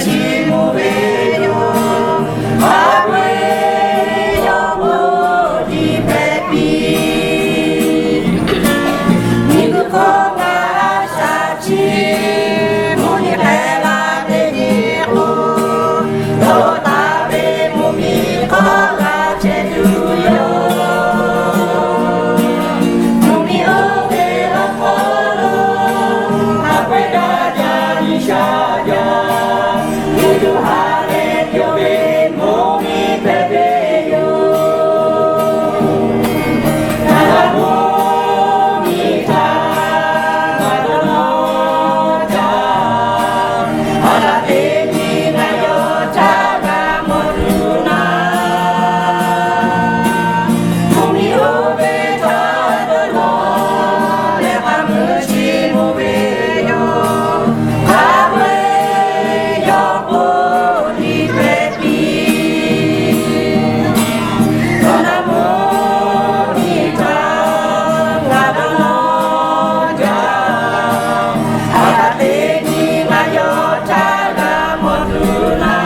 chi mvuhˇ ve yoˬ. Hk'a peu-eˬ yawˇ k'oˆ tiˉ hpehꞈ piˇ. Miˬguiˬ hk'oˆ ngaˬ a shaꞈ chi mvuhˇ miˬ hpehꞈ la teˇ nyi k'o, dawˇ law taˍ ve mvuhˇ miˬ hk'aw g'a chehˇ tuˬ yoˬ. Mvuhˇ miˬ oˇ ve awˬ hk'aw lo hk'a peu-eˬ daꞈ jaˇ nyi sha jaˇ, mvuhˇ yuˬ ha leh yawˇ ve mvuhˇ miˬ hpehꞈ ve yoˬ. Ngaˬ mvuhˇ miˬ htaꞈ ngaˬ dawˇ nawˇ jaˇ, a shaꞈ teꞈ nyi ngaˬ yawˇ htaꞈ g'a mawˬ tuˬ naˉ, mvuhˇ miˬ oˇ ve htaꞈ dawˇ nawˇ leh k'aˉ meuˇ chi mvuhˇ ve yoˬ. Hk'a peu-eˬ yawˇ k'oˆ tiˉ hpehꞈ piˇ. Dawˇ nawˇ mvuhˇ miˬ htaꞈ ngaˬ dawˇ nawˇ jaˇ, a shaꞈ teꞈ nyi ngaˬ yawˇ htaꞈ g'a mawˬ tuˬ naˉ,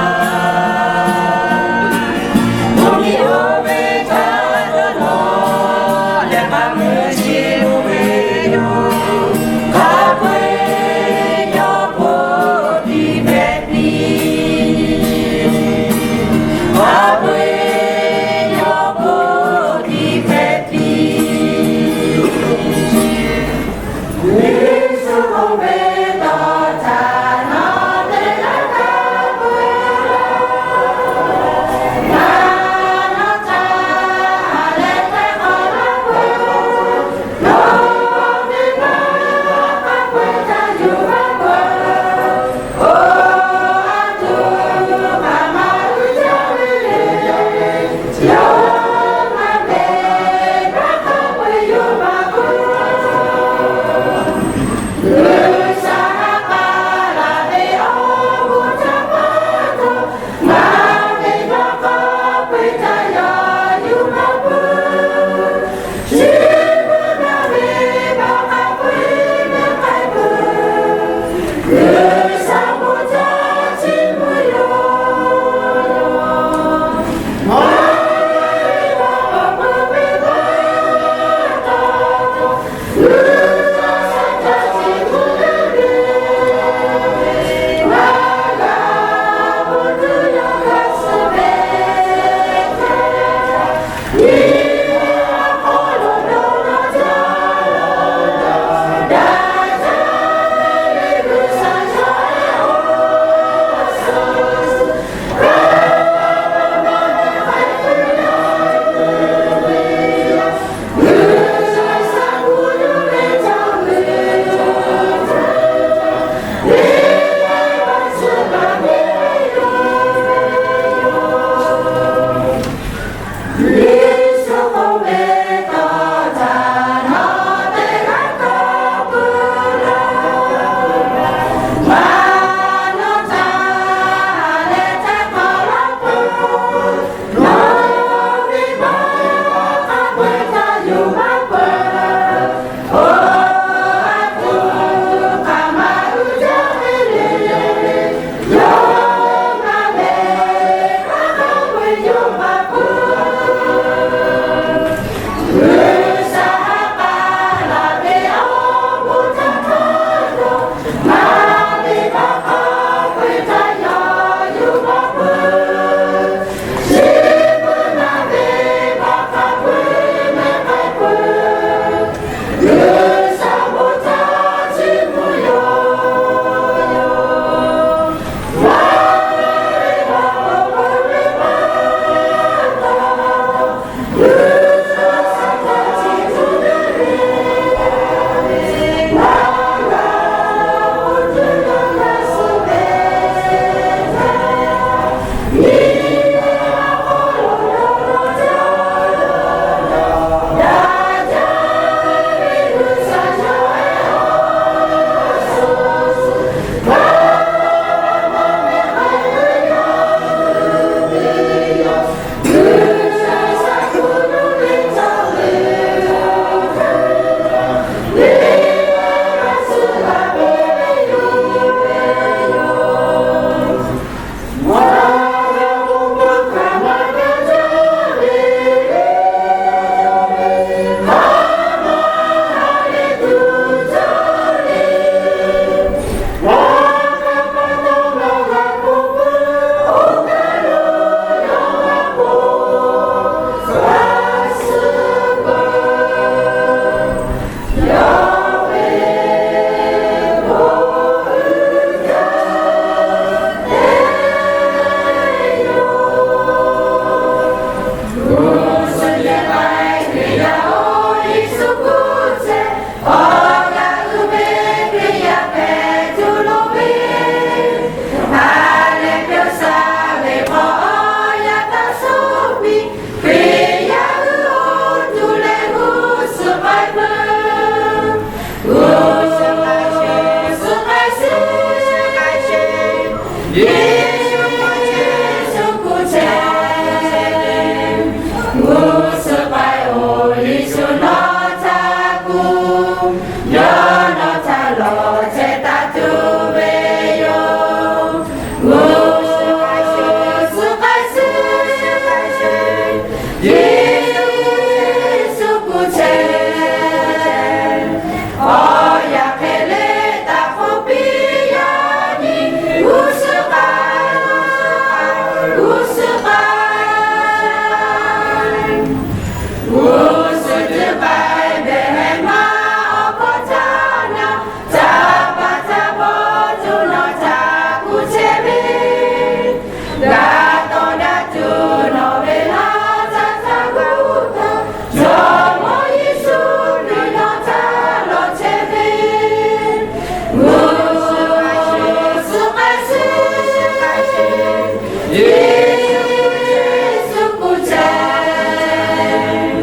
mvuhˇ miˬ oˇ ve htaꞈ dawˇ nawˇ leh k'aˉ meuˇ chi mvuhˇ ve yoˬ. Hk'a peu-eˬ yawˇ k'oˆ tiˉ hpehꞈ piˇ. Yeˍsuˆ Hkriꞈ g'uˇ suhˍ k'ai-o, Yeˍsuˆ nawˬ htaꞈ kuˬ, yawˇ nawˬ htaꞈ lawˬ chehˇ taˍ tuˬ ve yoˬ. G'uˇ suhˍ k'ai suhˍ, Yeˍsuˆ kuˬ chehˇ. Awˬ yaꞈ hk'e le taˍ k'oˆ piˇ yaꞈ nyi, g'uˇ suhˍ k'ai, g'uˇ suhˍ k'ai, g'uˇ suhˍ tuˬ k'ai Behˍlehˍhehnˍ awˬ hkawˇ htaˇ na, htaꞈ pa htaꞈ bawˆ tuˬ nawˬ htaꞈ kuˬ chehˇ ve, daꞈ tawˍ daꞈ tuˬ nawˬ ve laˇ caˇ htaˇ g'uˇ suhˍ, Jawˇmawˇ Yeˍsuˆ Hkriꞈ nawˬ htaꞈ lawˬ chehˇ ve, g'uˇ suhˍ k'ai suhˍ, Yeˍsuˆ kuˬ chehˇ.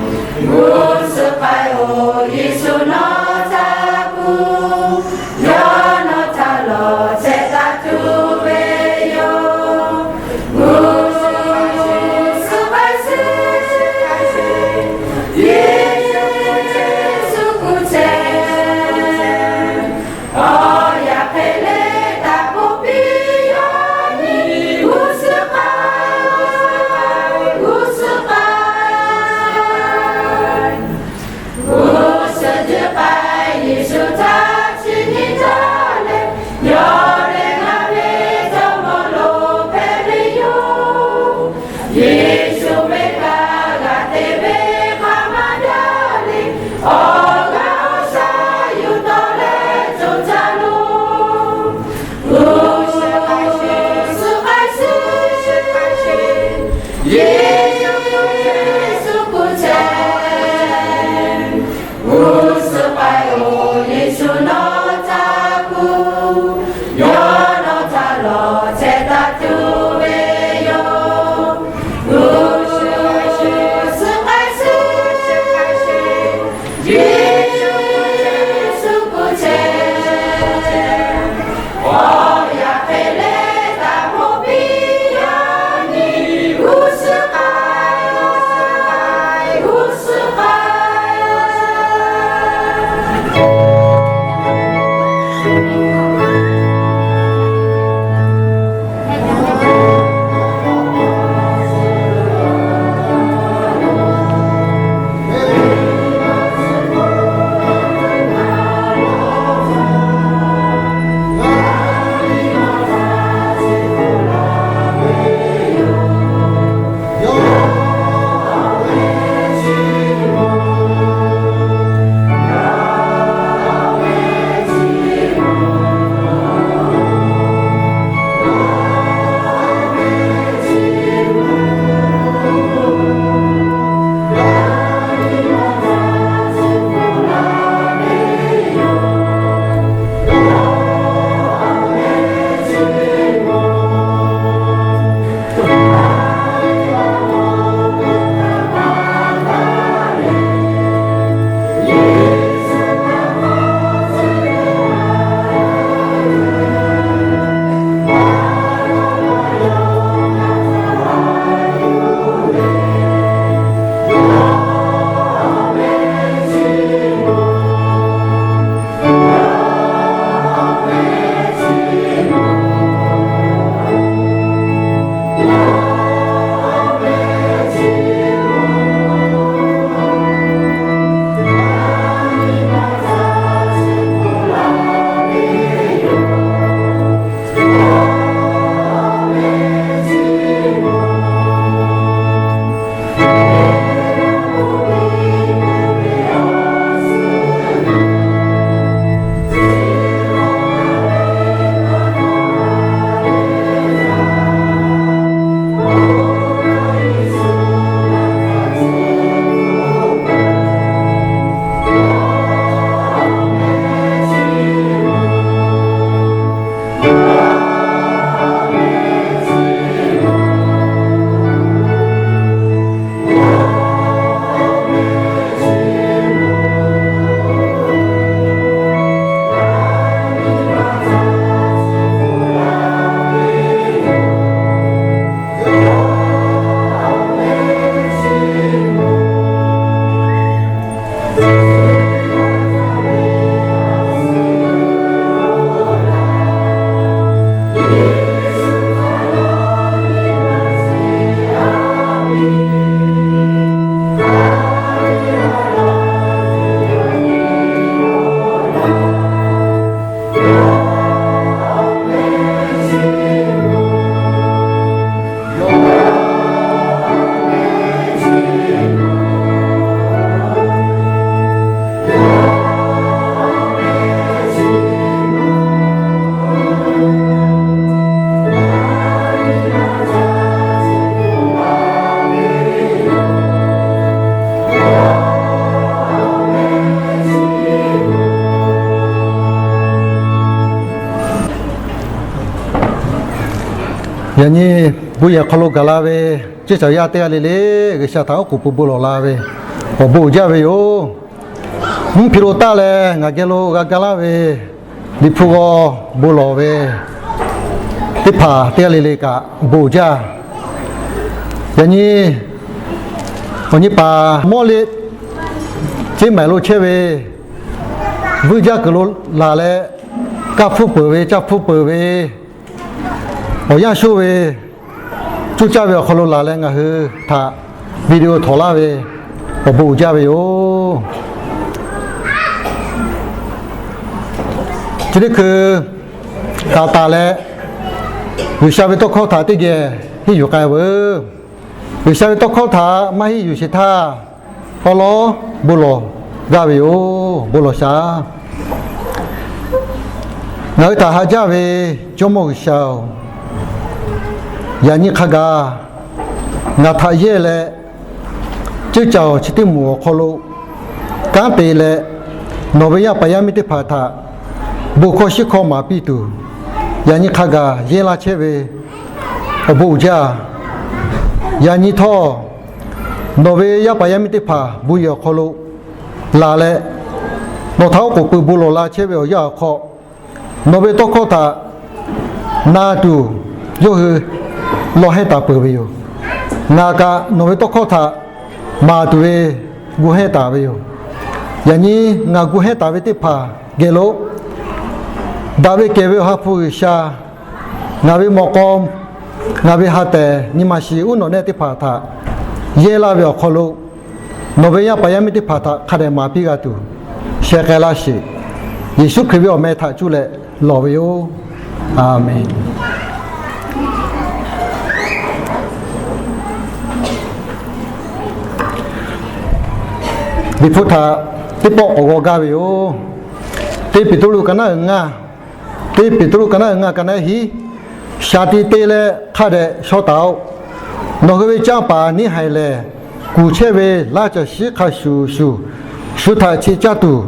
G'uˇ suhˍ k'ai-o, Yeˍsuˆ nawˬ htaꞈ kuˬ, yawˇ nawˬ htaꞈ lawˬ chehˇ taˍ tuˬ ve yoˬ. G'uˇ suhˍ k'ai suhˍ, Yeˍsuˆ kuˬ chehˇ. Awˬ yaꞈ hk'e le taˍ k'oˆ piˇ yaꞈ nyi, g'uˇ suhˍ k'ai, g'uˇ suhˍ k'ai, g'uˇ suhˍ tuˬ k'ai Yeˍsuˆ htaꞈ chi nyi taˍ leh, yawˇ leh ngaˬ ve Jawˇmawˇ lo hpehꞈ ve yoˬ. Yeˍsuˆ ve kaꞈ g'a te ve hk'a ma daꞈ le, awˬ g'aˇ awˬ shaˉ yuˬ tawˆ leh coˬ caˇ loˬ. G'uˇ suhˍ k'ai suhˍ, Yeˍsuˆ kuˬ chehˇ. G'uˇ suhˍ k'ai-o, Yeˍsuˆ nawˬ htaꞈ kuˬ, yawˇ nawˬ htaꞈ lawˬ chehˇ taˍ tuˬ ve yoˬ. G'uˇ suhˍ k'ai suhˍ, Yeˍsuˆ kuˬ chehˇ. Awˬ yaꞈ hk'e le taˍ k'oˆ piˇ yaꞈ nyi, g'uˇ suhˍ k'ai, g'uˇ suhˍ k'ai. Yaꞈ nyi bon yehˬ hk'aw lo gaˬ la ve ceˇ caˬ yaˇ teˇ g'aˇ le le, G'uiˬsha htaꞈ oˉ k'oˍ pui bon lawˬ la ve awˬ bon uiˍ jaˇ ve yoˬ. Mvuhˇ hpe lo taˆ leh ngaˬ geh lo g'a ga laˇ ve Liꞈ hpu g'aw bon lawˬ ve teˇ hpaˍ teˇ g'aˇ le le kaꞈ bon uiˍ jaˇ. Yaꞈ nyi awˬ nyi paˍ mawˇ le ceˇ mehˍ lo chehˇ ve vuiˇ jaˇ kuiˬ lo laˬ leh, kaˇ hpfuhˇ peuˬ ve, caˇ hpfuhˇ peuˬ ve, awˬ yanˇ shoˇ ve, cuˇ caˇ ve awˬ hk'aw lo laˬ leh ngaˬ hui htaꞈ video htawˍ laˇ ve awˬ bon uiˍ jaˇ ve yoˬ. Chi teˇ hkui kaꞈ taˍ leh, G'uiˬsha ve tawˇ hkawˇ htaꞈ teˇ geh henˇ yuˬ k'ai veuˬ. G'uiˬsha ve tawˇ hkawˇ htaꞈ maˇ henˇ yuˬ sheˍ htaˇ, awˉ lawˉ bon lawˬ gaˇ ve yoˬ. Bon lawˬ shaˍ. Ngaˬ hui htaꞈ haꞈ jaˇ ve Jawˇmawˇ G'uiˬsha-oˬ, yaꞈ nyi hk'a gaˬ ngaˬ htaꞈ yehˇ leh, ceˇ caˬ awˬ chi teˇ moˍ awˬ hk'aw lo kanˉ te leh, nawˬ ve yaˇ paˍ yaˇ miˇ teˇ hpaˍ htaꞈ bon hkawˇ shiˉ hkawˇ maˍ piˇ tuˬ, yaꞈ nyi hk'a gaˬ yehˇ laˇ chehˇ ve awˬ bon uiˍ jaˇ. Yaꞈ nyi htawˇ, nawˬ ve yaˇ paˍ yaˇ miˇ teˇ hpaˍ bon yehˬ awˬ hk'aw lo laˬ leh, nawˬ htaꞈ oˉ k'oˍ pui bon lawˬ la chehˇ ve awˬ yanˇ awˬ hk'aw, nawˬ ve tawˇ hkawˇ htaꞈ na tuˬ yawˇ hui lawˬ hehnˇ taˍ peuˬ ve yoˬ. Ngaˬ kaꞈ nawˬ ve tawˇ hkawˇ htaꞈ maˍ tuˬ ve gu hehnˇ taˍ ve yoˬ. Yaꞈ nyi ngaˬ gu hehnˇ taˍ ve teˇ hpaˍ geh lo, daꞈ ve kehˬ ve Awˬ ha hpu G'uiˬsha, ngaˬ ve mawꞈ k'aw, ngaˬ ve ha tehˬ nyi ma shiˍ uˉ nawˬ nehˆ teˇ hpaˍ htaꞈ yehˇ laˇ ve awˬ hk'aw lo, nawˬ ve yaˇ paˍ yaˇ miˇ teˇ hpaˍ htaꞈ hk'a dehꞈ maˍ piˇ g'a tuˬ, sheh k'ai laˇ sheˍ. Yeˍsuˆ Hkriꞈ ve awˬ meh htaꞈ cuˇ leh lawˬ ve yoˬ. A menˬ. Liꞈ hpu htaꞈ teˇ pawˆ k'awꞈ g'aw gaˇ ve yoˬ. Teˇ Peˍtruˆ ka naˉ uiˍ ngaˇ, teˇ Peˍtruˆ ka naˉ uiˍ ngaˇ ka naˉ hiˉ, shaˍ tiꞈ te leh hk'a dehꞈ shaw taˍ-oꞈ. Nawˬ hui ve canˇ paˍ neˇhaiˬ lehˬ, kuˬ chehˇ ve laˇ caˬ shiˉ hk'a shuˍ shuˍ, shu htaꞈ cheꞈ caˇ tuˬ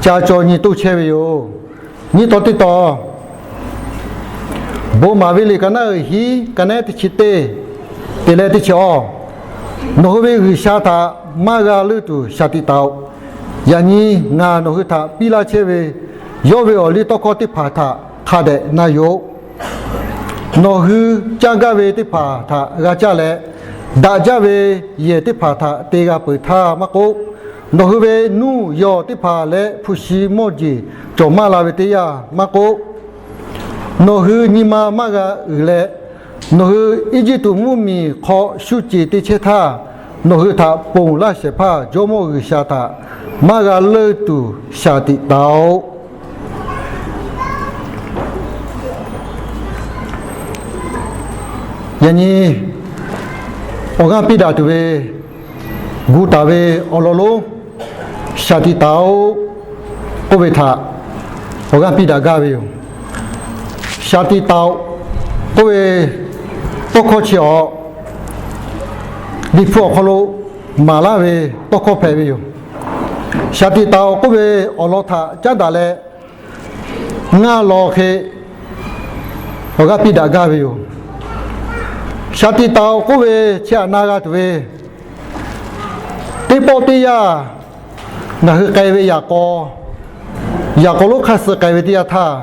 ca caw nyi toˇ chehˇ ve yoˬ. Nyiˇ taw teˇ taw, Bon maˍ ve liꞈ ka naˉ uiˍ hiˉ ka naˉ teˇ chi teˇ te leh teˇ chi awˇ, nawˬ hui ve G'uiˬsha htaꞈ maˇ g'a leuˆ tuˬ shaˍ tiꞈ taˍ-oꞈ. Yaꞈ nyi ngaˬ nawˬ hui htaꞈ piˇ laˇ chehˇ ve yawˇ ve awˬ liˇ tawˇ hkawˇ teˇ hpaˍ htaꞈ hk'a dehꞈ na yuˬ-oꞈ. Nawˬ hui caˇ gaˇ ve teˇ hpaˍ htaꞈ g'a caˇ leh, daꞈ jaˇ ve yehˬ teˇ hpaˍ htaꞈ te g'a peuˬ htaˇ maˇ k'oˆ, nawˬ hui ve nuˇ yawˬ teˇ hpaˍ leh hpu shi mawˇ jeˬ cawˬ maˇ la ve teˇ yanˇ maˇ k'oˆ, nawˬ hui nyi ma maˇ g'a uiˍ leh, nawˬ hui Eˇjiˇtuꞈ mvuhˇmiˬ hk'aw shu ceˬ te chehˇ htaˇ, nawˬ hui htaꞈ ponˬ laˇ shehˍ hpaˇ Jawˇmawˇ G'uiˬsha htaꞈ maˇ g'a leuˆ tuˬ shaˍ tiꞈ taˍ-oꞈ. Yaꞈ nyi awˬ g'aˇ piˇ daꞈ tuˬ ve gu taˍ ve awˬ lawn lonˉ, shaˍ tiꞈ taˍ-oꞈ k'oˆ ve htaꞈ awˬ g'aˇ piˇ daꞈ gaˇ ve yoˬ. Shaˍ tiꞈ taˍ-oꞈ k'oˆ ve tawˇ hkawˇ chi awˬ Liꞈ hpu awˬ hk'aw lo maˍ laˇ ve tawˇ hkawˇ hpehꞈ ve yoˬ. Shaˍ tiꞈ taˍ-oꞈ k'oˆ ve awˬ lawn htaꞈ caˉ daꞈ leh ngaˇ law hk'e awˬ g'aˇ piˇ daꞈ gaˇ ve yoˬ. Shaˍ tiꞈ taˍ-oꞈ k'oˆ ve chi htaꞈ na g'a tuˬ ve teˇ pawˆ teˇ yanˇ ngaˬ hui k'ai ve yaꞈ k'aw, yaꞈ k'aw lonˉ hk'aˇ suh k'ai ve teˇ yanˇ htaˇ,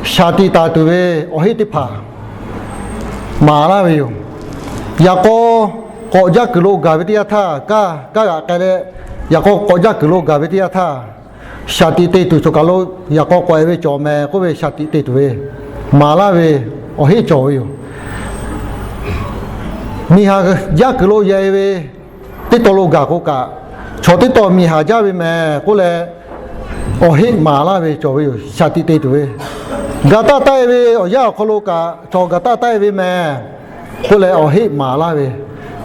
shaˍ tiꞈ taˍ tuˬ ve awˬ heˆ teˇ hpaˍ maˍ laˇ ve yoˬ. Yaꞈ k'aw k'awꞈ jaˇ kuiˬ lo gaˬ ve teˇ yanˇ htaˇ, kaˇ kaˇ g'aꞈ k'ai leh, yaꞈ k'aw k'awꞈ jaˇ kuiˬ lo gaˬ ve teˇ yanˇ htaˇ, shaˍ tiꞈ te tuˬ cawˬ kaˬ lo yaꞈ k'aw k'awꞈ e ve cawˬ mehˍ k'oˆ ve shaˍ tiꞈ te tuˬ ve maˍ laˇ ve awˬ heˆ cawˬ ve yoˬ. Miˬ haˍ jaˇ kuiˬ lo yehˬ ve teˇ taw lo gaˬ k'o kaꞈ, chaw teˇ taw miˬ haˍ jaˇ ve mehˍ k'oˆ leh, awˬ heˆ maˍ laˇ ve cawˬ ve yoˬ. Shaˍ tiꞈ te tuˬ ve, gaˬ taˇ taˇ e ve awˬ yanˇ awˬ hk'aw lo kaꞈ, chaw gaˬ taˇ taˇ e ve mehˍ k'oˆ leh awˬ heˆ maˍ laˇ ve,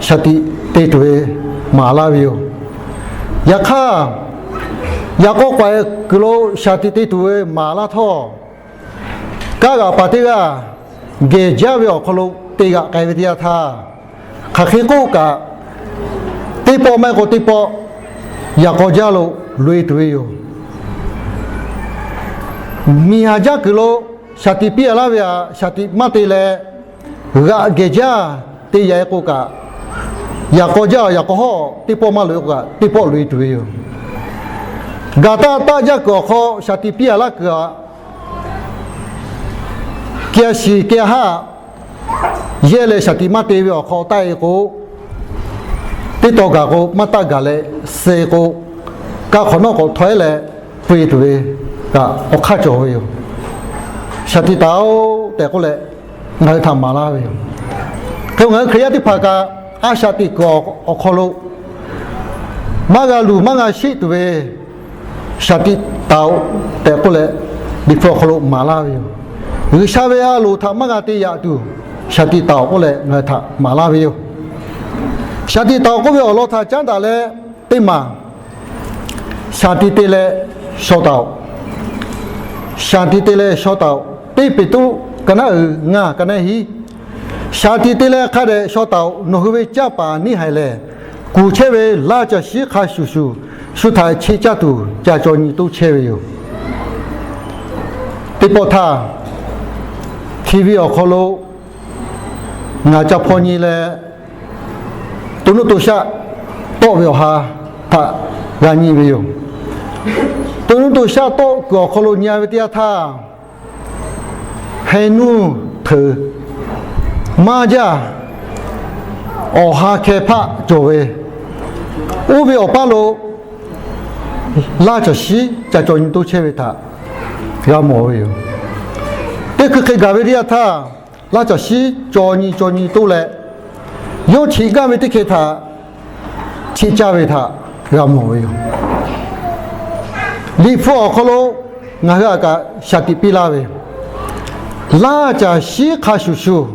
shaˍ tiꞈ te tuˬ ve maˍ laˇ ve yoˬ. Yaꞈ hk'aˇ, yaꞈ k'aw k'awꞈ e kuiˬ lo shaˍ tiꞈ te tuˬ ve maˍ laˇ htawˇ, kaˇ g'aꞈ paˍ teˇ g'aˇ gehˬ jaˇ ve awˬ hk'aw lo te g'aꞈ k'ai ve teˇ yanˇ htaˇ, hk'aˬ hk'e k'oˆ kaꞈ, teˇ pawˆ maˇ heˆ k'o teˇ pawˆ yaꞈ k'aw jaˇ lo loꞈ e tuˬ ve yoˬ. Miˬ haˍ jaˇ kuiˬ lo shaˍ tiꞈ piˇ a laˇ ve htaꞈ shaˍ tiꞈ maˇ te leh, g'aꞈ geh jaˇ te yaꞈ-e k'o kaꞈ, yaꞈ k'aw jaˇ, yaꞈ k'aw hawˉ teˇ pawˆ maˇ loꞈ-e k'o kaꞈ, teˇ pawˆ loꞈ-e tuˬ ve yoˬ. Gaˬ taˇ taˆ jaˇ kuiˬ awˬ hk'aw shaˍ tiꞈ piˇ-a laˇ kuiˬ-a, keh shiˍ keh haˆ yehˇ leh shaˍ tiꞈ maˇ te ve awˬ hk'aw taˆ-e k'o, teˇ taw gaˬ k'o maˇ taˆ gaˬ leh suh k'o, ka hk'awꞈ nawˉ k'awꞈ htawehˉ leh peu-e tuˬ ve kaꞈ awˬ hk'aˇ cawˬ ve yoˬ. Shaˍ tiꞈ taˍ-oꞈ tehꞈ k'oˆ leh, ngaˬ hui htaꞈ maˍ laˇ ve yoˬ. Hk'e ngaˬ hui Hkriꞈ yaˇ teˇ hpaˍ kaꞈ, a shaˍ tiꞈ kuiˬ awˬ hk'aw lo maˇ g'a luˬ maˇ g'a sheˆ tuˬ ve shaˍ tiꞈ taˍ-oꞈ tehꞈ k'oˆ leh, Liꞈ hpu awˬ hk'aw lo maˍ laˇ ve yoˬ. G'uiˬsha ve a loˍ htaꞈ maˇ g'a te yaꞈ tuˬ, shaˍ tiꞈ taˍ-oꞈ k'oˆ leh ngaˬ hui htaꞈ maˍ laˇ ve yoˬ. Shaˍ tiꞈ taˍ-oꞈ k'oˆ ve awˬ lawn htaꞈ caˉ daꞈ leh teˇ maˬ, shaˍ tiꞈ te leh shaw taˍ-oꞈ. Shaˍ tiꞈ te leh shaw taˍ-oꞈ. Teˇ Peˍtruˆ ka naˉ uiˍ ngaˇ ka naˉ hiˉ. Shaˍ tiꞈ te leh hk'a dehꞈ shaw taˍ-oꞈ. Nawˬ hui ve canˇ paˍ neˇ haiˬ lehˬ, kuˬ chehˇ ve laˇ caˬ shiˉ hk'a shuˍ shuˍ, shu htaꞈ cheꞈ caˇ tuˬ ca caw nyi toˇ chehˇ ve yoˬ. Teˇ pawˆ htaˇ, TV awˬ hk'aw lo ngaˬ ca hpaw nyi leh, to nuˇ to shaˆ tawˆ ve awˬ ha htaꞈ g'a nyi ve yoˬ. To nuˇ to shaˆ tawˆ kuiˬ awˬ hk'aw lo nyi-a ve teˇ yanˇ htaˇ, heh nuˇ hteuꞈ maˇ jaˇ awˬ ha hkeh hpaˆ cawˬ ve, oˇ ve awˬ paˇ lo laˇ caˬ shiˉ ca caw nyi toˇ chehˇ ve htaꞈ g'a mawˬ ve yoˬ. Teˇ hkui hk'e gaˬ ve teˇ yanˇ htaˇ, laˇ caˬ shiˉ caw nyi caw nyi toˇ leh, yawˇ cheꞈ gaˇ ve teˇ hkeh htaꞈ cheꞈ caˇ ve htaꞈ g'a mawˬ ve yoˬ. Liꞈ hpu awˬ hk'aw lo ngaˬ hui htaꞈ kaꞈ shaˍ tiꞈ piˇ laˇ ve, laˇ caˬ shiˉ hk'a shuˍ shuˍ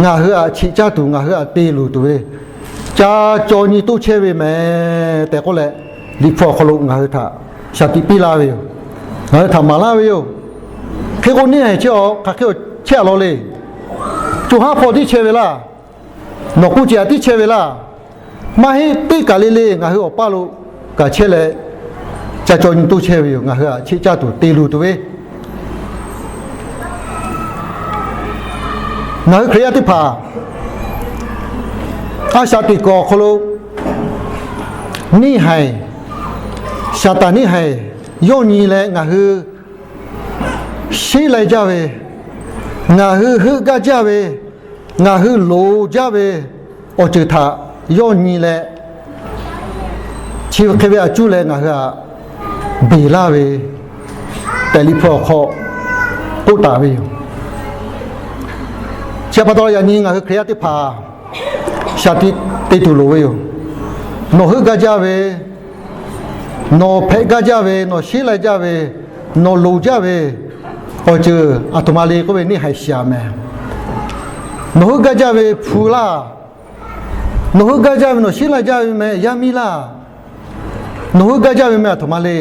ngaˬ hui htaꞈ cheꞈ caˇ tuˬ, ngaˬ hui htaꞈ te luˬ tuˬ ve ca caw nyi toˇ chehˇ ve mehˍ tehꞈ k'oˆ leh, Liꞈ hpu awˬ hk'aw lo ngaˬ hui htaꞈ shaˍ tiꞈ piˇ laˇ ve yoˬ. Ngaˬ hui htaꞈ maˍ laˇ ve yoˬ. Hk'e k'o, neˇ haiˬ chi awˬ hk'aˬ hk'e chehˇ-a law le. Co haˉ hpaw tiˉ chehˇ ve laˇ. Nawˬ k'oˆ ce-a tiˉ chehˇ ve laˇ. Maˇ heˆ, teˇ kaˬ le le ngaˬ hui awˬ paˇ lo kaꞈ chehˇ leh, ca caw nyi toˇ chehˇ ve yoˬ. Ngaˬ hui htaꞈ cheꞈ caˇ tuˬ te luˬ tuˬ ve, ngaˬ hui Hkriꞈ yaˇ teˇ hpaˍ a shaꞈ teꞈ kuiˬ awˬ hk'aw lo neˇ haiˬ, Saˍtanˍ neˇ haiˬ yawˇ nyi leh ngaˬ hui sheˉ lai jaˇ ve, ngaˬ hui heuˆ gaˇ jaˇ ve, ngaˬ hui loˍ jaˇ ve awˬ ceuˬ htaꞈ yawˇ nyi leh, chi hk'e ve a cuˇ leh ngaˬ hui htaꞈ beˬ laˇ ve tehꞈ Liꞈ hpu awˬ hk'aw k'oˆ taˍ ve yoˬ. Chi pa taw yaꞈ nyi ngaˬ hui Hkriꞈ yaˇ teˇ hpaˍ shaˍ tiꞈ te tuˬ loˍ ve yoˬ. Nawˬ heuˆ gaˇ jaˇ ve, nawˬ hpehꞈ gaˇ jaˇ ve, nawˬ sheˉ lai jaˇ ve, nawˬ loˍ jaˇ ve awˬ ceuˬ aˬ htoꞈ ma le k'oˆ ve neˇ haiˬ shiˍ-a mehˍ. Nawˬ heuˆ gaˇ jaˇ ve hpu laˇ. Nawˬ heuˆ gaˇ jaˇ ve, nawˬ sheˉ lai jaˇ ve mehˍ, yaˇ miˇ laˇ. Nawˬ heuˆ gaˇ jaˇ ve mehˍ, aˬ htoꞈ ma le.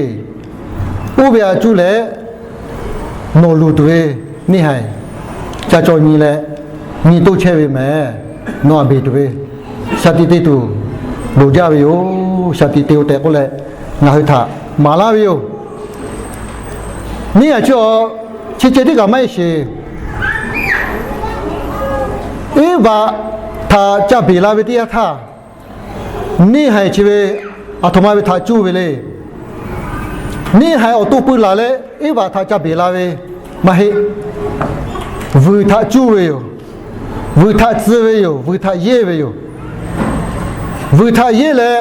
Oˇ ve a cuˇ leh nawˬ luˬ tuˬ ve neˇ haiˬ ca caw nyi leh, nyi toˇ chehˇ ve mehˍ. Nawˬ htaꞈ beˬ tuˬ ve shaˍ tiꞈ te tuˬ loˍ jaˇ ve yoˬ. Shaˍ tiꞈ te-o tehꞈ k'oˆ leh ngaˬ hui htaꞈ maˍ laˇ ve yoˬ. Neˇ haiˬ chi awˬ chi ceh tiˉ kaꞈ maˇ heˆ sheˍ. Eˇvaꞈ htaꞈ ca beˬ la ve teˇ yanˇ htaˇ, neˇ haiˬ chi ve aˬ htoꞈ ma ve htaꞈ cuˇ ve le. Neˇ haiˬ awˬ to pui laˬ leh Eˇvaꞈ htaꞈ ca beˬ la ve maˇ heˆ. Vuiˬ htaꞈ cuˇ ve yoˬ. Vuiˬ htaꞈ tcuh ve yoˬ. Vuiˬ htaꞈ yeˇ ve yoˬ. Vuiˬ htaꞈ yeˇ leh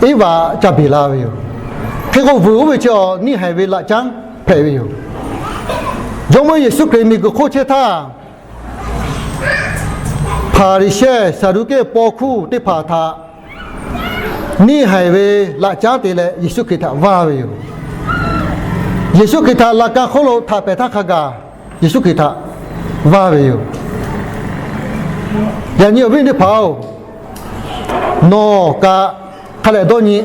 Eˇvaꞈ ca beˬ la ve yoˬ. Hk'e k'o, vuiˬ oˇ ve chi awˬ neˇ haiˬ ve laꞈ caˉ hpehꞈ ve yoˬ. Jawˇmawˇ Yeˍsuˆ Hkriꞈ miˬguiˬ hk'oˆ chehˇ htaˇ, Hpaˍriˍsehˇ, Saˍduˆkehˇ paw hkuˇ teˇ hpaˍ htaꞈ neˇ haiˬ ve laꞈ caˉ te leh Yeˍsuˆ Hkriꞈ htaꞈ vaˇ ve yoˬ. Yeˍsuˆ Hkriꞈ htaꞈ laꞈ ka hk'oˆ lo htaꞈ pehˍ htaˇ hk'a gaˬ Yeˍsuˆ Hkriꞈ htaꞈ vaˇ ve yoˬ. Yaꞈ nyi awˬ viˉ teˇ hpaˍ-oˬ, nawˬ kaꞈ hk'a dehꞈ dawˇ nyi.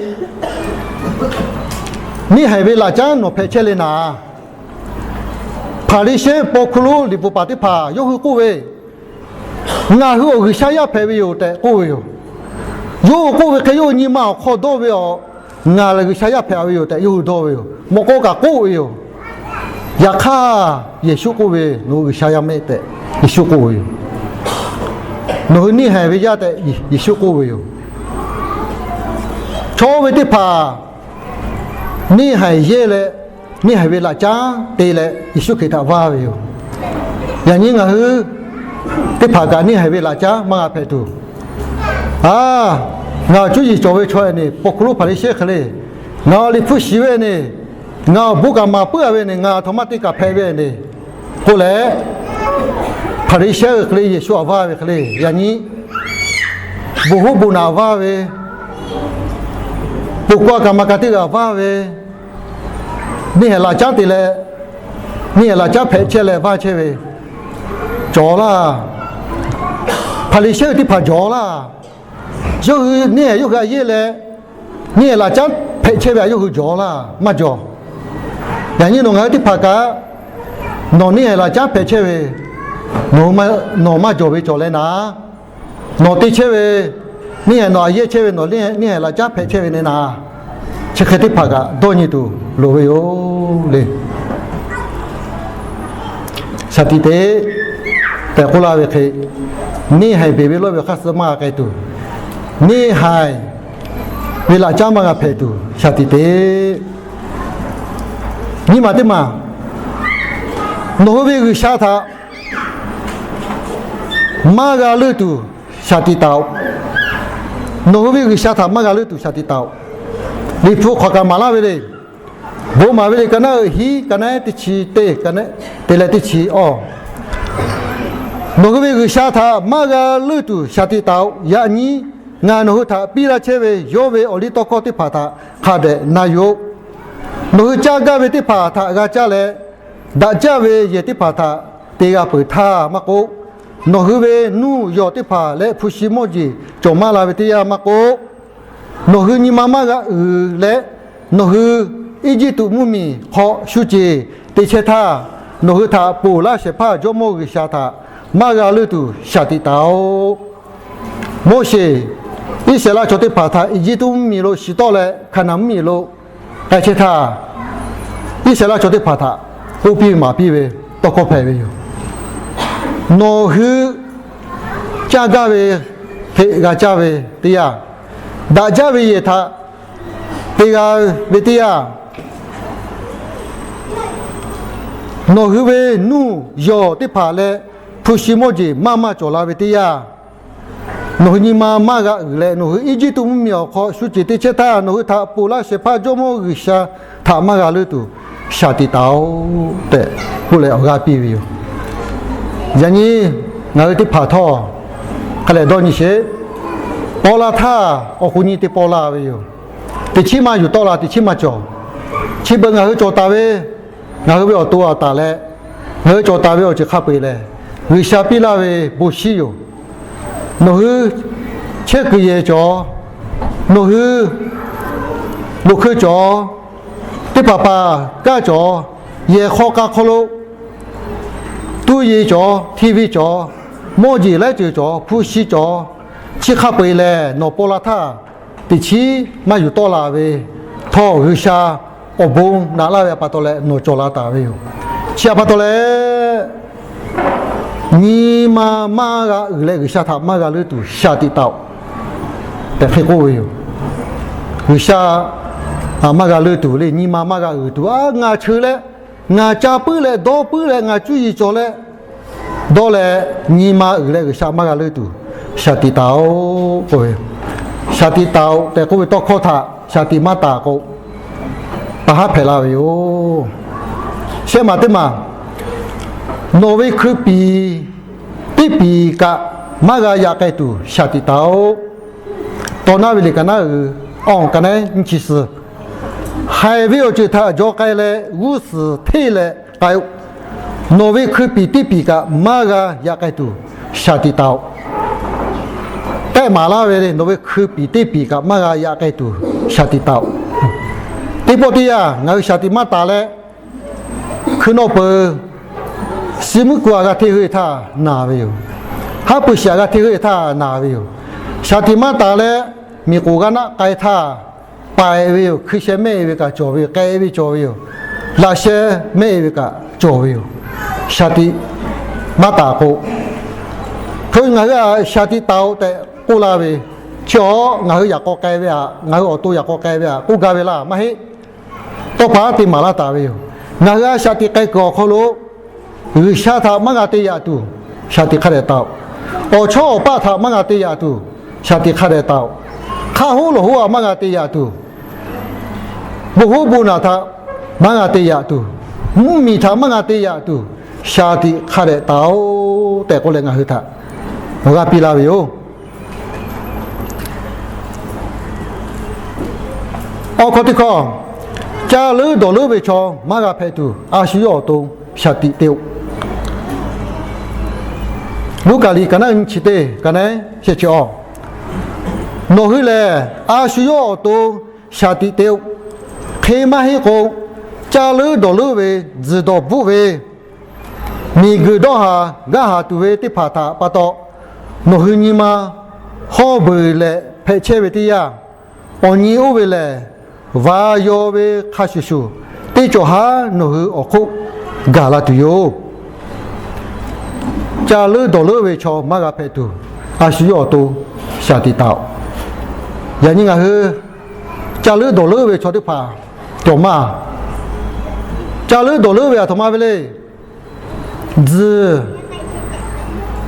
Neˇ haiˬ ve laꞈ caˉ nawˬ hpehꞈ chehˇ le naˍ. Hpaˍriˍsehˇ paw hkuˇ lonˉ liꞈ bvuhꞈ paˍ teˇ hpaˍ yawˇ hui k'oˆ ve, Ngaˬ hui awˬ G'uiˬsha yaˇ hpehꞈ ve yoˬ tehꞈ k'oˆ ve yoˬ. Yawˇ hui k'oˆ ve hk'e, yawˇ hui nyi ma awˬ hk'aw dawˇ ve, Ngaˬ lehˬ G'uiˬsha yaˇ hpehꞈ ve yoˬ tehꞈ yawˇ hui dawˇ ve yoˬ. Mawꞈ k'aw kaꞈ k'oˆ ve yoˬ. Yaꞈ hk'aˇ Yeˍsuˆ k'oˆ ve, Nawˬ hui G'uiˬsha yaˇ mehˆ tehꞈ Yeˍsuˆ k'oˆ ve yoˬ. Nawˬ hui neˇ haiˬ ve yaˇ tehꞈ Yeˍsuˆ k'oˆ ve yoˬ. Chaw oˇ ve teˇ hpaˍ neˇ haiˬ yehˇ leh, neˇ haiˬ ve laꞈ caˉ te leh Yeˍsuˆ Hkriꞈ htaꞈ vaˇ ve yoˬ. Yaꞈ nyi ngaˬ hui teˇ hpaˍ kaꞈ neˇ haiˬ ve laꞈ caˉ maˇ g'a hpehꞈ tuˬ, a, ngaˬ cuˇ yiˍ cawˬ ve chaw ehˍ neˍ, paw hkuˇ lonˉ Hpaˍriˍsehˇ hk'e le, ngaˬ awˬ liꞈ hpu shiˍ ve neˍ, ngaˬ awˬ bon kaꞈ maˍ puiˉ a ve neˍ, ngaˬ aˬ htoꞈ ma te kaꞈ hpehꞈ ve neˍ k'oˆ leh, Hpaˍriˍsehˇ hk'e le Yeˍsuˆ htaꞈ vaˇ ve hk'e le, yaꞈ nyi bon hoˉ bon naꞈ vaˇ ve, ponˬ k'oˆ a kaꞈ maˇ kaꞈ teˇ g'aˇ vaˇ ve, neˇ haiˬ laꞈ caˉ te leh, neˇ haiˬ laꞈ caˉ hpehꞈ chehˇ leh vaˇ chehˇ ve cawˬ laˇ. Hpaˍriˍsehˇ teˇ hpaˍ cawˬ laˇ. Yawˇ hui neˇ haiˬ yawˇ hui a yehˇ leh, neˇ haiˬ laꞈ caˉ hpehꞈ chehˇ ve htaꞈ yawˇ hui cawˬ laˇ maˇ cawˬ. Yaꞈ nyi nawˬ ngaˬ hui teˇ hpaˍ kaꞈ, nawˬ neˇ haiˬ laꞈ caˉ hpehꞈ chehˇ ve, nawˬ maˇ cawˬ ve cawˬ leh naˍ, nawˬ te chehˇ ve, neˇ haiˬ nawˬ a yehˇ chehˇ ve, nawˬ neˇ haiˬ laꞈ caˉ hpehꞈ chehˇ ve ne naˍ, chi hk'e teˇ hpaˍ kaꞈ dawˇ nyi tuˬ loˍ ve yoˬ le. Shaˍ tiꞈ te tehꞈ k'oˆ laˇ ve hk'e, neˇ haiˬ beˬ ve lawˇ ve hk'aˇ suh maˇ g'a k'ai tuˬ, neˇ haiˬ ve laꞈ caˉ maˇ g'a hpehꞈ tuˬ shaˍ tiꞈ te. Nyiˇ maˬ teˇ maˬ, nawˬ hui ve G'uiˬsha htaꞈ maˇ g'a leuˆ tuˬ shaˍ tiꞈ taˍ-oꞈ. Nawˬ hui ve G'uiˬsha htaꞈ maˇ g'a leuˆ tuˬ shaˍ tiꞈ taˍ-oꞈ. Liꞈ hpu hk'aw kaꞈ maˍ laˇ ve le. Bon maˍ ve le, ka naˉ uiˍ hiˉ, ka naˉ teˇ chi teˇ, ka naˉ te leh teˇ chi awˇ. Nawˬ hui ve G'uiˬsha htaꞈ maˇ g'a leuˆ tuˬ shaˍ tiꞈ taˍ-oꞈ. Yaꞈ nyi ngaˬ nawˬ hui htaꞈ piˇ laˇ chehˇ ve yawˇ ve awˬliˇtawˇhkawˇ teˇ hpaˍ htaꞈ hk'a dehꞈ na yuˬ-oꞈ. Nawˬ hui caˇ gaˇ ve teˇ hpaˍ htaꞈ g'a caˇ leh, daꞈ jaˇ ve yehˬ teˇ hpaˍ htaꞈ te g'a peuˬ htaˇ maˇ k'oˆ, nawˬ hui ve nuˇ yawˬ teˇ hpaˍ leh hpu shi mawˇ jeˬ cawˬ maˇ la ve teˇ yanˇ maˇ k'oˆ, nawˬ hui nyi ma maˇ g'a uiˍ leh, nawˬ hui Eˇjiˇtuꞈ mvuhˇmiˬ hk'aw shu ceˬ te chehˇ htaˇ, nawˬ hui htaꞈ ponˬ laˇ shehˍ hpaˇ Jawˇmawˇ G'uiˬsha htaꞈ maˇ g'a leuˆ tuˬ shaˍ tiꞈ taˍ-oꞈ. Moˉseˍ Iˉsaˍreˍlaˆ chaw teˇ hpaˍ htaꞈ Eˇjiˇtuꞈ mvuhˇmiˬ lo shiˍ tawˆ leh Hkaˍnanˍ mvuhˇmiˬ lo k'ai chehˇ htaˇ, Iˉsaˍreˍlaˆ chaw teˇ hpaˍ htaꞈ k'oˆ piˇ ve maˍ piˇ ve tawˇ hkawˇ hpehꞈ ve yoˬ. Nawˬ hui caˇ gaˇ ve hk'e g'a caˇ ve teˇ yanˇ, daꞈ jaˇ ve yehˬ htaꞈ te g'a ve teˇ yanˇ, nawˬ hui ve nuˇ yawˬ teˇ hpaˍ leh hpu shi mawˇ jeˬ maˇ maˇ cawˬ la ve teˇ yanˇ, nawˬ hui nyi ma maˇ g'a uiˍ leh nawˬ hui Eˇjiˇtuꞈ mvuhˇmiˬ awˬ hk'aw shu ceˬ te chehˇ htaˇ, nawˬ hui htaꞈ ponˬ laˇ shehˍ hpaˇ Jawˇmawˇ G'uiˬsha htaꞈ maˇ g'a leuˆ tuˬ shaˍ tiꞈ taˍ-oꞈ tehꞈ k'oˆ leh awˬ g'aˇ piˇ ve yoˬ. Yaꞈ nyi ngaˬ hui teˇ hpaˍ htawˇ hk'a lehˬ dawˇ nyi sheˍ. Paw la htaˇ awˬ k'o nyi te paw la ve yoˬ. Teꞈ chiˉ maˇ yuˬ tawˆ la, teꞈ chiˉ maˇ cawˬ. Chi beuꞈ ngaˬ hui cawˬ taˍ ve, ngaˬ hui ve awˬ to awˬ taˍ leh, ngaˬ hui cawˬ taˍ ve awˬ ceuˬ hk'a peu-eˬ lehˬ, G'uiˬsha piˇ laˇ ve bon shiˉ yoˬ. Nawˬ hui chehˇ kuiˬ yehˬ cawˬ, nawˬ hui loꞈ hkeu cawˬ, teˇ hpaˍ hpaˍ kaˇ cawˬ, yehˬ hk'aw k'a hk'aw lo tuˇ ye cawˬ, hti ve cawˬ, mawˇ jeˬ laiˉ ceuˬ cawˬ, hpu shi cawˬ, chi hk'a peu-eˬ lehˬ nawˬ paw la htaˇ teꞈ chiˉ maˇ yuˬ tawˆ la ve htawˇ, G'uiˬsha awˬ bon naꞈ laˇ ve a pa taw leh nawˬ cawˬ la taˍ ve yoˬ. Chi a pa taw leh, nyi ma maˇ g'a uiˍ leh G'uiˬsha htaꞈ maˇ g'a leuˆ tuˬ shaˍ tiꞈ taˍ-oꞈ tehꞈ hk'e k'oˆ ve yoˬ. G'uiˬsha maˇ g'a leuˆ tuˬ le, nyi ma maˇ g'a uiˍ tuˬ, a, ngaˬ cheu leh, ngaˬ ca puiˉ leh dawˇ puiˉ leh ngaˬ cuˇ yiˍ cawˬ leh dawˇ leh, nyi ma uiˍ leh G'uiˬsha maˇ g'a leuˆ tuˬ shaˍ tiꞈ taˍ-oꞈ k'oˆ ve. Shaˍ tiꞈ taˍ-oꞈ tehꞈ k'oˆ ve tawˇ hkawˇ htaꞈ shaˍ tiꞈ maˇ taˍ k'o, pa haˉ hpehꞈ la ve yoˬ. Shehˆ maˬ teˇ maˬ, nawˬ ve hkui piˍ teˇ piˍ kaꞈ maˇ g'a yaꞈ k'ai tuˬ shaˍ tiꞈ taˍ-oꞈ. Tawˇ naˉ ve liꞈ ka naˉ uiˍ awˬ ka naˉ nyiˇ chi suh, haiˬ ve awˬ ceuˬ htaꞈ jaw k'ai leh g'uˇ suhˍ hteˇ leh k'ai-o. Nawˬ ve hkui piˍ teˇ piˍ kaꞈ maˇ g'a yaꞈ k'ai tuˬ shaˍ tiꞈ taˍ-oꞈ. Tehˆ maˍ laˇ ve le, nawˬ ve hkui piˍ teˇ piˍ kaꞈ maˇ g'a yaꞈ k'ai tuˬ shaˍ tiꞈ taˍ-oꞈ. Teˇ pawˆ teˇ yanˇ ngaˬ hui shaˍ tiꞈ maˇ taˍ leh, hkui nawˇ peuˬ, suh mvuhˇ ku aꞈ g'a hteˇ heuˆ-e htaˇ naˬ ve yoˬ. Haˉ pui shiˍ aꞈ g'a hteˇ heuˆ-e htaˇ naˬ ve yoˬ. Shaˍ tiꞈ maˇ taˍ leh, miˬ k'oˍ g'a naˆ k'ai htaˇ paiˍ ve yoˬ. Hkui sheh mehˆ-e ve kaꞈ cawˬ ve yoˬ. K'ai ve cawˬ ve yoˬ. Laꞈ sheh mehˆ-e ve kaꞈ cawˬ ve yoˬ. Shaˍ tiꞈ maˇ taˍ k'o, Ngaˬ hui a shaˍ tiꞈ taˍ-oꞈ tehꞈ k'oˆ la ve, chi awˬ ngaˬ hui yaꞈ k'aw k'ai ve htaꞈ, ngaˬ hui awˬ to yaꞈ k'aw k'ai ve htaꞈ k'oˆ gaˇ ve laˇ maˇ heˆ. Tawˇ pa te maˍ laˇ taˍ ve yoˬ. Ngaˬ hui a shaˍ tiꞈ k'ai kuiˬ awˬ hk'aw lo G'uiˬsha htaꞈ maˇ g'a te yaꞈ tuˬ, shaˍ tiꞈ hk'a dehꞈ taˍ-oꞈ. Awˬ chawˇ awˬ paˆ htaꞈ maˇ g'a te yaꞈ tuˬ, shaˍ tiꞈ hk'a dehꞈ taˍ-oꞈ. Hk'aˆ hoˉ lawˬ hoˉ htaꞈ maˇ g'a te yaꞈ tuˬ, bon hoˉ bon naˬ htaꞈ maˇ g'a te yaꞈ tuˬ, mvuhˇmiˬ htaꞈ maˇ g'a te yaꞈ tuˬ, shaˍ tiꞈ hk'a dehꞈ taˍ-oꞈ tehꞈ k'oˆ leh ngaˬ hui htaꞈ awˬ g'aˇ piˇ laˇ ve yoˬ. Awˬ hk'aw teˇ hkawˇ, caˇ leuˉ dawˬ leuˉ ve chaw maˇ g'a hpehꞈ tuˬ, a shu yawˇ awˬ to shaˍ tiꞈ te-oꞈ. Luˉkaꞈ liꞈ ka naˉ nyi chi teˇ ka naˉ shehˆ chi awˬ, nawˬ hui lehˬ a shu yawˇ awˬ to shaˍ tiꞈ te-oꞈ. Hk'e maˇ heˆ k'o, caˇ leuˉ dawˬ leuˉ ve, tzuhˬ dawˬ bvuhˆ ve, miˬguiˬ dawˇ haˍ gaˇ haˍ tuˬ ve teˇ hpaˍ htaꞈ pa taw, nawˬ hui nyi ma hawˇ beuˬ leh hpehꞈ chehˇ ve teˇ yanˇ, awˬ nyi oˇ ve lehˬ, va yaw ve hk'a shuˍ shuˍ teˇ cawˬ haˉ nawˬ hui awˬ hk'oˆ gaˬ la tuˬ yoˬ. Caˇ leuˉ dawˬ leuˉ ve chaw maˇ g'a hpehꞈ tuˬ, a shu yawˇ awˬ to shaˍ tiꞈ taˍ-oꞈ. Yaꞈ nyi ngaˬ hui caˇ leuˉ dawˬ leuˉ ve chaw teˇ hpaˍ cawˬ maˇ. Caˇ leuˉ dawˬ leuˉ ve aˬ htoꞈ ma ve le. Tzuhˬ,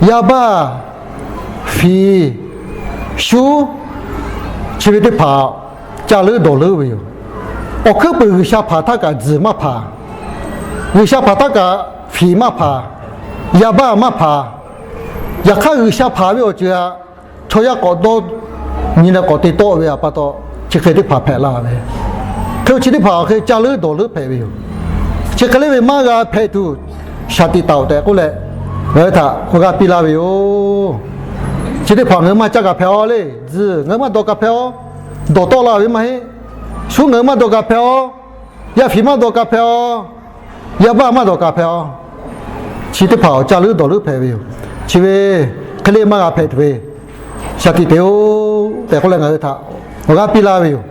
yaˇ baˇ, fiˍ, shuˉ, chi ve teˇ hpaˍ caˇ leuˉ dawˬ leuˉ ve yoˬ. Awˬ hkuiˉ puiˍ G'uiˬsha hpanˍ htaˇ kaꞈ tzuhˬ maˇ hpanˍ. G'uiˬsha hpanˍ htaˇ kaꞈ fiˍ maˇ hpanˍ, yaˇ baˇ maˇ hpanˍ. Yaꞈ hk'aˇ G'uiˬsha hpanˍ ve awˬ ceuˬ htaꞈ chaw yaˇ k'awꞈ dawˇ nyi leh k'awꞈ te tawˆ ve pa taw, chi hk'e teˇ hpaˍ hpehꞈ la ve. Hk'e chi teˇ hpaˍ awˬ hk'e caˇ leuˉ dawˬ leuˉ hpehꞈ ve yoˬ. Chi hk'e le ve maˇ g'a hpehꞈ tuˬ, shaˍ tiꞈ taˍ-oꞈ tehꞈ k'oˆ leh, ngaˬ hui htaꞈ awˬ g'aˇ piˇ laˇ ve yoˬ. Chi teˇ hpaˍ ngaˬ hui maˇ caˇ kaꞈ hpehꞈ-aw le. Tzuhˬ ngaˬ hui maˇ dawˬ kaꞈ hpehꞈ-aw. Dawˬ tawˆ la ve maˇ heˆ. Shuˉ ngaˬ hui maˇ dawˬ kaꞈ hpehꞈ-aw. Yaˇ fiˍ maˇ dawˬ kaꞈ hpehꞈ-aw. Yaˇ baˇ maˇ dawˬ kaꞈ hpehꞈ-aw. Chi teˇ hpaˍ awˬ caˇ leuˉ dawˬ leuˉ hpehꞈ ve yoˬ. Chi ve hk'e le maˇ g'a hpehꞈ tuˬ ve, shaˍ tiꞈ te-oꞈ tehꞈ k'oˆ leh ngaˬ hui htaꞈ awˬ g'aˇ piˇ laˇ ve yoˬ.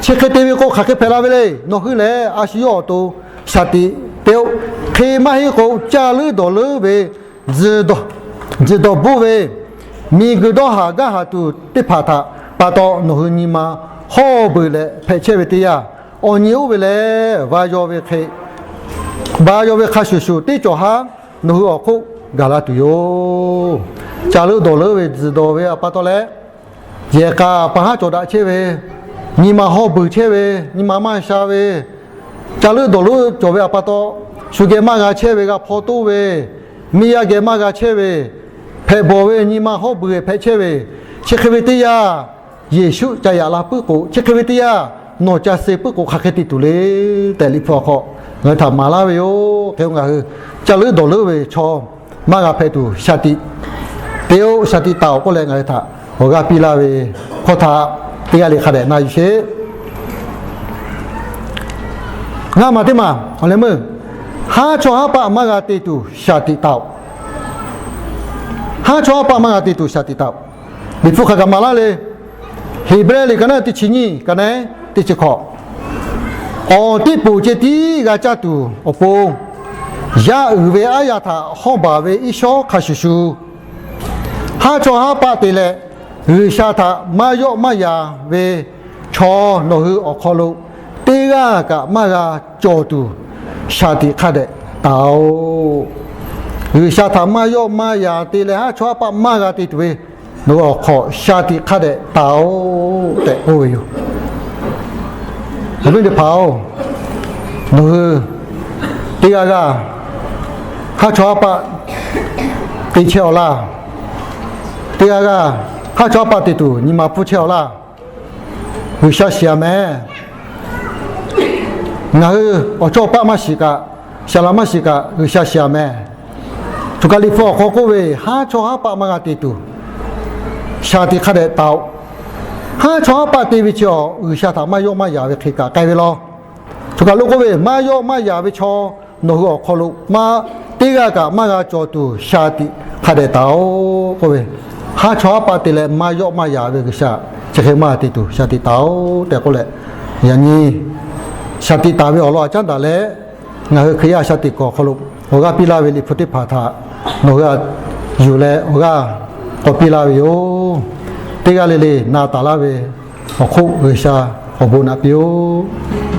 Chi hk'e te ve k'o hk'aˬ hk'e hpehꞈ la ve le. Nawˬ hui lehˬ a shu yawˇ awˬ to shaˍ tiꞈ te-oꞈ. Hk'e maˇ heˆ k'o caˇ leuˉ dawˬ leuˉ ve, tzuhˬ dawˬ bvuhˆ ve, miˬguiˬ dawˇ haˍ gaˇ haˍ tuˬ teˇ hpaˍ htaꞈ pa taw nawˬ hui nyi ma hawˇ beuˬ leh hpehꞈ chehˇ ve teˇ yanˇ, awˬ nyi oˇ ve lehˬ va yaw ve hk'e, va yaw ve hk'a shuˍ shuˍ teˇ cawˬ haˉ nawˬ hui awˬ hk'oˆ gaˬ la tuˬ yoˬ. Caˇ leuˉ dawˬ leuˉ ve tzuhˬ dawˬ ve pa taw leh, yehˬ k'a pa haˉ cawˬ daꞈ chehˇ ve, nyi ma hawˇ beuˬ chehˇ ve, nyi ma maˇ sha ve, caˇ leuˉ dawˬ leuˉ cawˬ ve pa taw, shu geh maˇ g'a chehˇ ve g'a hpaw toˇ ve, miˇ yaˇ geh maˇ g'a chehˇ ve, hpehꞈ bawˬ ve nyi ma hawˇ beuˬ hpehꞈ chehˇ ve, chi hk'e ve teˇ yanˇ, Yeˍsuˆ ca yaꞈ la puiˉ k'o, chi hk'e ve teˇ yanˇ nawˬ ca suh puiˉ k'o hk'aˬ hk'e te tuˬ le tehꞈ Liꞈ hpu awˬ hk'aw ngaˬ hui htaꞈ maˍ laˇ ve yoˬ. Hk'e k'o ngaˬ hui caˇ leuˉ dawˬ leuˉ ve chaw maˇ g'a hpehꞈ tuˬ, shaˍ tiꞈ te-oꞈ, shaˍ tiꞈ taˍ-oꞈ k'oˆ leh ngaˬ hui htaꞈ awˬ g'aˇ piˇ laˇ ve hkawˇ htaꞈ teˇ g'aˇ le hk'a dehꞈ na yuˬ sheˍ. Ngaˇ maˬ teˇ maˬ awˬ leh meuˇ, haˉ chawˇ haˉ paˆ maˇ g'a te tuˬ shaˍ tiꞈ taˍ-oꞈ. Haˉ chawˇ haˉ paˆ maˇ g'a te tuˬ shaˍ tiꞈ taˍ-oꞈ. Liꞈ hpu hk'aˬ kaꞈ maˍ laˇ le. Heˍbrehˇ liꞈ ka naˉ teˇ chi nyiˇ, ka naˉ teˇ chi hkawꞈ, awˬ teˇ poˬ ceh tiˉ g'a caˇ tuˬ awˬ pon, yaˇ uiˍ ve aˉ yaˇ htaꞈ hawˇ baˬ ve iˉ shawˉ hk'a shuˍ shuˍ, haˉ chawˇ haˉ paˆ te leh G'uiˬsha htaꞈ maˇ yawˆ maˇ yan ve chaw nawˬ hui awˬ hk'aw lo teˇ g'aˇ kaꞈ maˇ g'a cawˬ tuˬ, shaˍ tiꞈ hk'a dehꞈ taˍ-oꞈ. G'uiˬsha htaꞈ maˇ yawˆ maˇ yan te leh haˉ chawˇ haˉ paˆ maˇ g'a te tuˬ ve, nawˬ hui awˬ hk'aw shaˍ tiꞈ hk'a dehꞈ taˍ-oꞈ tehꞈ k'oˆ ve yoˬ. Awˬ viˉ teˇ hpaˍ-oˬ, nawˬ hui teˇ g'aˇ g'aˇ haˉ chawˇ haˉ paˆ te chehˇ-aw laˇ. Teˇ g'aˇ g'aˇ haˉ chawˇ haˉ paˆ te tuˬ nyi ma pfuhˇ chehˇ-aw laˇ. G'uiˬsha shiˍ-a mehˍ. Ngaˬ hui awˬ chawˇ paˆ maˇ shiˍ kaꞈ, saˍ laꞈ maˇ shiˍ kaꞈ, G'uiˬsha shiˍ-a mehˍ. Choˬ kaˬ Liꞈ hpu awˬ hk'aw k'oˆ ve, haˉ chawˇ haˉ paˆ maˇ g'a te tuˬ, shaˍ tiꞈ hk'a dehꞈ taˍ-oꞈ. Haˉ chawˇ haˉ paˆ te ve chi awˬ G'uiˬsha htaꞈ maˇ yawˆ maˇ yan ve hk'e kaꞈ k'ai ve law. Choˬ kaˬ lo k'oˆ ve, maˇ yawˆ maˇ yan ve chaw nawˬ hui awˬ hk'aw lo maˇ teˇ g'aˇ kaꞈ maˇ g'a cawˬ tuˬ, shaˍ tiꞈ hk'a dehꞈ taˍ-oꞈ k'oˆ ve, haˉ chawˇ haˉ paˆ te leh maˇ yawˆ maˇ yan ve G'uiˬsha chi hk'e maˇ g'a te tuˬ, shaˍ tiꞈ taˍ-oꞈ tehꞈ k'oˆ leh, yaꞈ nyi shaˍ tiꞈ taˍ ve awˬ lawn htaꞈ caˉ daꞈ leh, ngaˬ hui Hkriꞈ yaˇ shaˍ tiꞈ kuiˬ awˬ hk'aw lo awˬ g'aˇ piˇ laˇ ve Liꞈ hpu teˇ hpaˍ htaꞈ nawˬ hui a yuˬ leh awˬ g'aˇ k'awꞈ piˇ laˇ ve yoˬ. Teˇ g'aˇ le le na taˍ laˇ ve awˬ hk'oˆ G'uiˬsha awˬ bon naꞈ piˇ-oˆ.